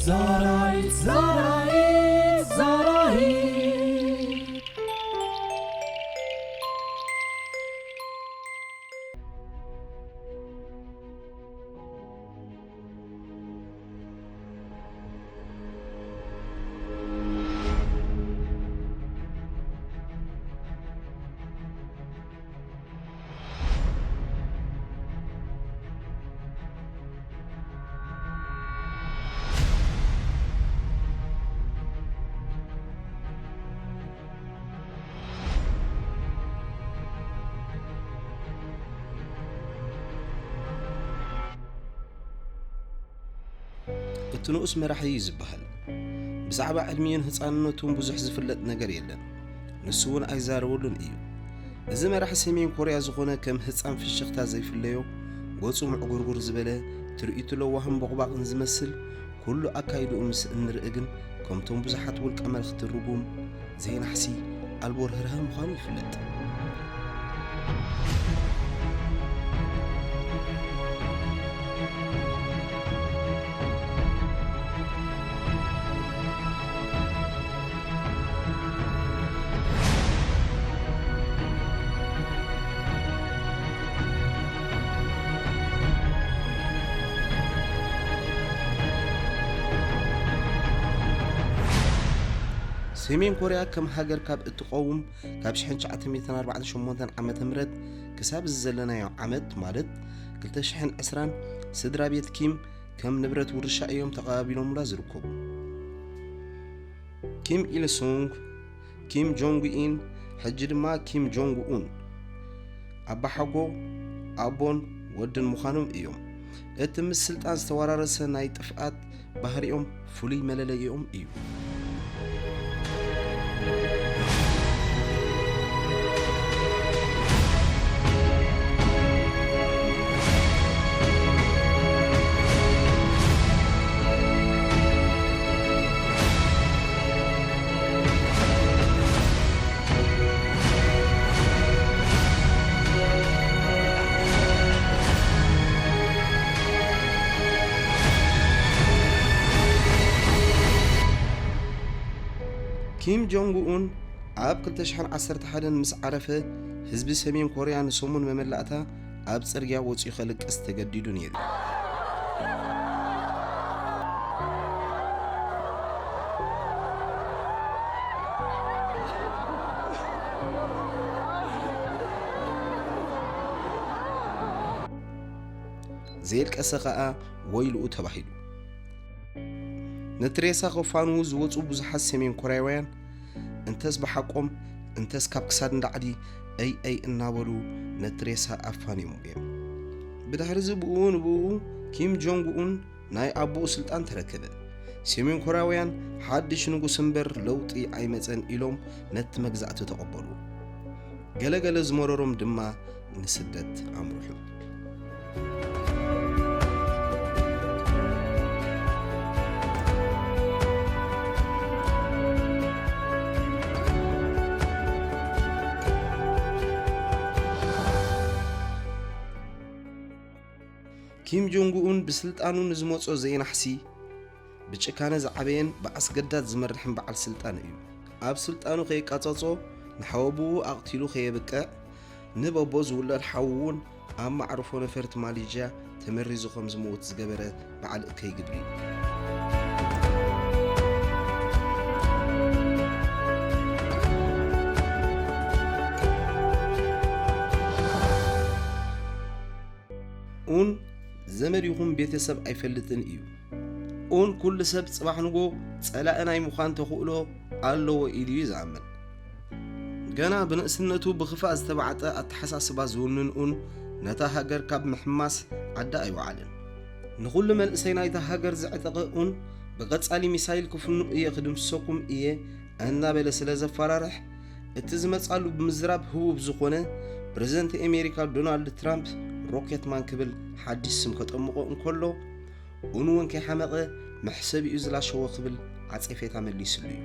ዛራይት ዛራይት ዛራይት። እቲ ንኡስ መራሒ እዩ ዝበሃል። ብዛዕባ ዕድሚኡን ህጻንነቱን ብዙሕ ዝፍለጥ ነገር የለን። ንሱ እውን ኣይዛረበሉን እዩ። እዚ መራሒ ሰሜን ኮርያ ዝኾነ ከም ህጻን ፍሽኽታ ዘይፍለዮ፣ ገጹ ምዕጉርጉር ዝበለ፣ ትርኢቱ ለዋህን ቦቕባቕን ዝመስል፣ ኩሉ ኣካይድኡ ምስ እንርኢ ግን፣ ከምቶም ብዙሓት ውልቀ መለኽቲ ርጉም፣ ዘይናሕሲ፣ ኣልቦ ርህራሀ ምዃኑ ይፍለጥ። ሰሜን ኮርያ ከም ሃገር ካብ እትቐውም፣ ካብ ሽሕን ትሽዓተ ሚእትን ኣርባዕን ሸሞንተን ዓመተ ምህረት ክሳብ እዚ ዘለናዮ ዓመት፣ ማለት ክልተ ሽሕን ዕስራን፣ ስድራ ቤት ኪም ከም ንብረት ውርሻ እዮም ተቐባቢሎምላ ዝርከቡ። ኪም ኢልሱንግ፣ ኪም ጆንግ ኢን፣ ሕጂ ድማ ኪም ጆንግ ኡን፣ ኣባሓጎ፣ ኣቦን ወድን ምዃኖም እዮም። እቲ ምስ ስልጣን ዝተወራረሰ ናይ ጥፍኣት ባህሪኦም ፍሉይ መለለይኦም እዩ። ኪም ጆንግ ኡን ኣብ ክልተ ሽሕን ዓሰርተ ሓደን ምስ ዓረፈ፣ ህዝቢ ሰሜን ኮርያ ንሰሙን መመላእታ ኣብ ጽርግያ ወጺኡ ከልቅስ ተገዲዱ ነይሩ። ዘየልቀሰ ኸኣ ወይልኡ ተባሂሉ። ነቲ ሬሳ ከፋንዉ ዝወጹ ብዙሓት ሰሜን ኮርያውያን፣ እንተስ ብሓቆም፣ እንተስ ካብ ክሳድ ንላዕሊ፣ "ኣይ፣ ኣይ" እናበሉ ነቲ ሬሳ ኣፋንዮምዎ እዮም። ብድሕሪ እዚ ብኡ ንብኡ ኪም ጆንግ ኡን ናይ ኣቦኡ ስልጣን ተረከበ። ሰሜን ኮርያውያን ሓድሽ ንጉስ እምበር ለውጢ ኣይመጸን ኢሎም ነቲ መግዛእቲ ተቐበሉ። ገለ ገለ ዝመረሮም ድማ ንስደት ኣምርሑ። ኪም ጆንግ ኡን ብስልጣኑ ንዝመጾ ዘይናሕሲ፣ ብጭካነ ዝዓበየን ብኣስገዳድ ዝመርሕን በዓል ስልጣን እዩ። ኣብ ስልጣኑ ከየቃጸጾ ንሓወብኡ ኣቕቲሉ ከየብቅዕ፣ ንበቦ ዝውለድ ሓዉ እውን ኣብ ማዕርፎ ነፈርቲ ማሌዥያ ተመሪዙ ከም ዝመውት ዝገበረ በዓል እከይ ግብሪ እዩ። ኡን ዘመድ ይኹን ቤተሰብ ኣይፈልጥን እዩ። ኡን ኩሉ ሰብ ጽባሕ ንጎ ጸላኢ ናይ ምዃን ተኽእሎ ኣለዎ ኢሉ እዩ ዝኣምን። ገና ብንእስነቱ ብኽፋእ ዝተባዕጠ ኣተሓሳስባ ዝውንን ኡን ነታ ሃገር ካብ ምሕማስ ዓዲ ኣይወዓለን። ንኹሉ መንእሰይ ናይታ ሃገር ዘዕጠቐ ኡን ብቐጻሊ ሚሳይል ክፍኑ እየ ክድምስሰኩም እየ እናበለ ስለ ዘፈራርሕ፣ እቲ ዝመጻሉ ብምዝራብ ህቡብ ዝኾነ ፕረዚደንት ኣሜሪካ ዶናልድ ትራምፕ ሮኬትማን ክብል ሓድሽ ስም ከጠምቖ እንከሎ፣ ኡን እውን ከይሓመቐ መሕሰቢኡ ዝላሸወ ክብል ዓጼፌታ መሊስሉ እዩ።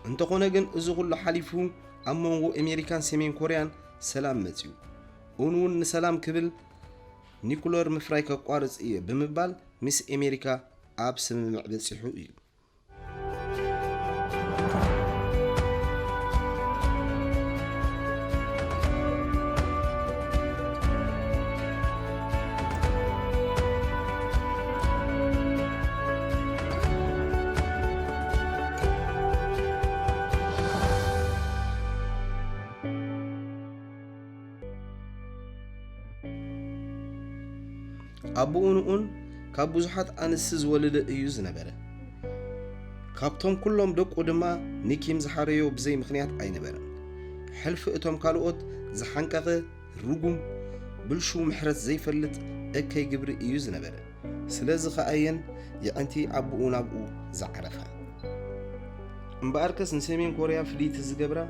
እንተኾነ ግን እዚ ኩሉ ሓሊፉ ኣብ መንጎ ኣሜሪካን ሰሜን ኮርያን ሰላም መጺኡ። ኡን እውን ንሰላም ክብል ኒኩለር ምፍራይ ከቋርጽ እየ ብምባል ምስ ኣሜሪካ ኣብ ስምምዕ በጺሑ እዩ። ኣቦኡን ኡን ካብ ብዙሓት ኣንስቲ ዝወለደ እዩ ዝነበረ። ካብቶም ኩሎም ደቁ ድማ ንኪም ዝሓረዮ ብዘይ ምኽንያት ኣይነበረን። ሕልፊ እቶም ካልኦት ዝሓንቀቐ፣ ርጉም፣ ብልሹው፣ ምሕረት ዘይፈልጥ እከይ ግብሪ እዩ ዝነበረ። ስለዚ ከኣየን የዕንቲ ኣቦኡ ናብኡ ዝዓረፋ። እምበኣርከስ ንሰሜን ኮርያ ፍልይቲ ዝገብራ፣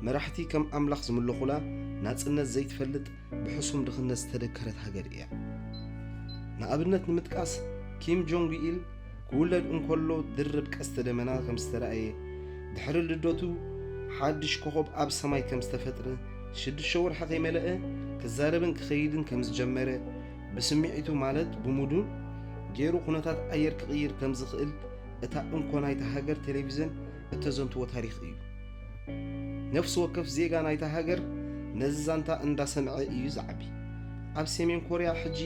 መራሕቲ ከም ኣምላኽ ዝምለኹላ፣ ናጽነት ዘይትፈልጥ፣ ብሕሱም ድኽነት ዝተደከረት ሃገር እያ። ንኣብነት ንምጥቃስ፣ ኪም ጆንግ ኢል ክውለድ እንከሎ ድርብ ቀስተ ደመና ከም ዝተራእየ፣ ድሕሪ ልደቱ ሓድሽ ኮኾብ ኣብ ሰማይ ከም ዝተፈጥረ፣ ሽዱሽተ ወርሒ ከይመለአ ክዛረብን ክኸይድን ከም ዝጀመረ፣ ብስምዒቱ ማለት ብሙዱ ገይሩ ኩነታት ኣየር ክቕይር ከም ዝኽእል እታ እንኮ ናይታ ሃገር ቴሌቪዝን እተዘንትዎ ታሪኽ እዩ። ነፍሲ ወከፍ ዜጋ ናይታ ሃገር ነዚ ዛንታ እንዳሰምዐ እዩ ዝዓቢ። ኣብ ሰሜን ኮርያ ሕጂ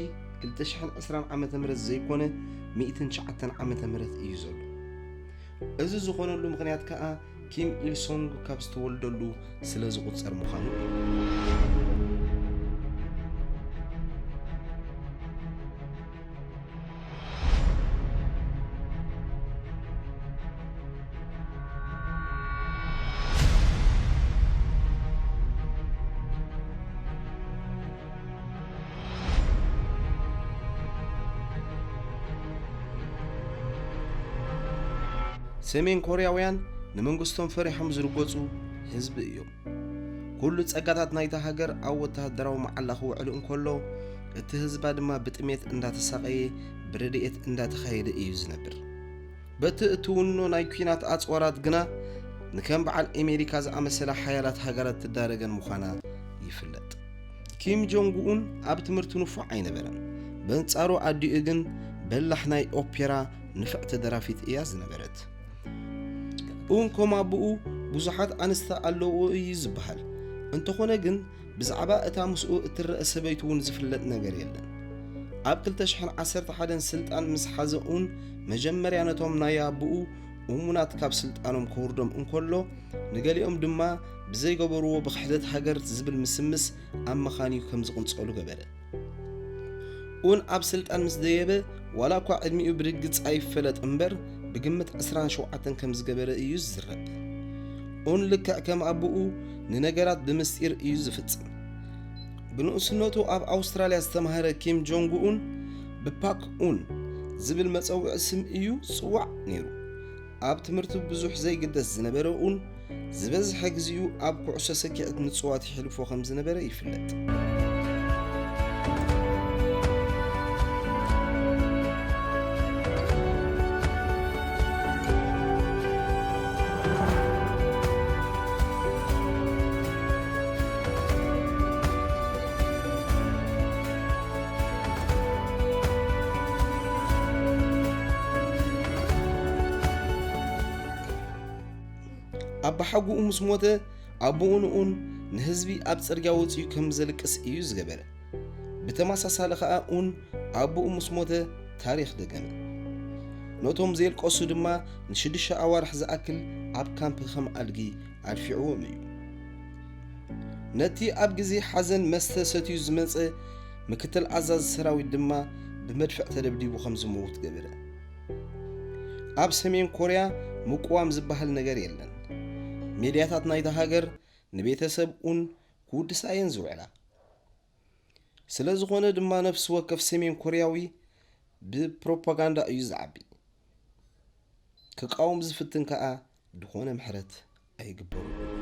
ክልተ ሽሕን ዕስራን ዓመተ ምህረት ዘይኮነ ሚእትን ትሽዓተን ዓመተ ምህረት እዩ ዘሎ። እዚ ዝኾነሉ ምኽንያት ከኣ ኪም ኢልሶንግ ካብ ዝተወልደሉ ስለ ዝቑጸር ምዃኑ እዩ። ሰሜን ኮርያውያን ንመንግስቶም ፈሪሖም ዝርገጹ ህዝቢ እዮም። ኩሉ ጸጋታት ናይታ ሃገር ኣብ ወተሃደራዊ መዓላ ክውዕል እንከሎ፣ እቲ ህዝባ ድማ ብጥሜት እንዳተሳቐየ፣ ብረድኤት እንዳተኻየደ እዩ ዝነብር። በቲ እትውንኖ ናይ ኲናት ኣጽዋራት ግና፣ ንከም በዓል ኣሜሪካ ዝኣመሰላ ሓያላት ሃገራት ትዳረገን ምዃና ይፍለጥ። ኪም ጆንግ ኡን ኣብ ትምህርቲ ንፉዕ ኣይነበረን። በንጻሩ ኣዲኡ ግን በላሕ ናይ ኦፔራ ንፍዕቲ ደራፊት እያ ዝነበረት። እውን ከም ኣቦኡ ብዙሓት ኣንስቲ ኣለዎ እዩ ዝበሃል። እንተኾነ ግን ብዛዕባ እታ ምስኡ እትረአ ሰበይቲ እውን ዝፍለጥ ነገር የለን። ኣብ ክልተ ሽሕን ዓሰርተ ሓደን ስልጣን ምስ ሓዘ እውን መጀመርያ ነቶም ናይ ኣቦኡ እሙናት ካብ ስልጣኖም ከውርዶም እንከሎ፣ ንገሊኦም ድማ ብዘይገበርዎ ብክሕደት ሃገር ዝብል ምስምስ ኣብ መኻንዩ ከም ዝቕንጸሉ ገበረ። ኡን ኣብ ስልጣን ምስ ደየበ፣ ዋላ እኳ ዕድሚኡ ብርግጽ ኣይፈለጥ እምበር፣ ብግምት ዕስራን ሸውዓተን ከም ዝገበረ እዩ ዝዝረብ። ኡን ልክዕ ከም ኣቦኡ ንነገራት ብምስጢር እዩ ዝፍጽም። ብንኡስነቱ ኣብ ኣውስትራልያ ዝተማህረ ኪም ጆንግ ኡን፣ ብፓክ ኡን ዝብል መጸውዒ ስም እዩ ዝጽዋዕ ነይሩ። ኣብ ትምህርቱ ብዙሕ ዘይግደስ ዝነበረ ኡን፣ ዝበዝሐ ግዜኡ ኣብ ኩዕሶ ሰኪዔት ምጽዋት የሕልፎ ከም ዝነበረ ይፍለጥ። ኣባሓጎኡ ምስ ሞተ፣ ኣቦኡን ኡን ንህዝቢ ኣብ ጽርግያ ወጺኡ ከም ዘልቅስ እዩ ዝገበረ። ብተመሳሳሊ ኸኣ ኡን ኣቦኡ ምስ ሞተ ታሪኽ ደገመ። ነቶም ዘየልቀሱ ድማ ንሽዱሽተ ኣዋርሕ ዝኣክል ኣብ ካምፕ ከም ኣድጊ ኣድፊዕዎም እዩ። ነቲ ኣብ ግዜ ሓዘን መስተ ሰትዩ ዝመጸ ምክትል ኣዛዚ ሰራዊት ድማ ብመድፍዕ ተደብዲቡ ከም ዝመውት ገበረ። ኣብ ሰሜን ኮርያ ምቅዋም ዝበሃል ነገር የለን። ሜድያታት ናይታ ሃገር ንቤተሰብ ኡን ክውድሳ እየን ዝውዕላ። ስለ ዝኾነ ድማ ነፍሲ ወከፍ ሰሜን ኮርያዊ ብፕሮፓጋንዳ እዩ ዝዓቢ። ክቃወም ዝፍትን ከኣ ዝኾነ ምሕረት ኣይግበረሉን።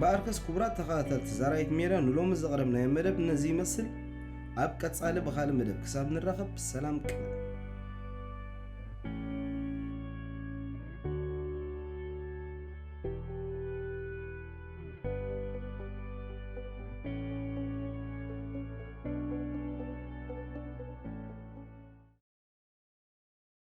በኣርከስ ክቡራት ተኸታተልቲ ዛራይት ሜዳ ንሎሚ ዘቕረብናዮ መደብ ነዚ ይመስል። ኣብ ቀጻሊ ብኻልእ መደብ ክሳብ ንራኸብ ሰላም ቅነ።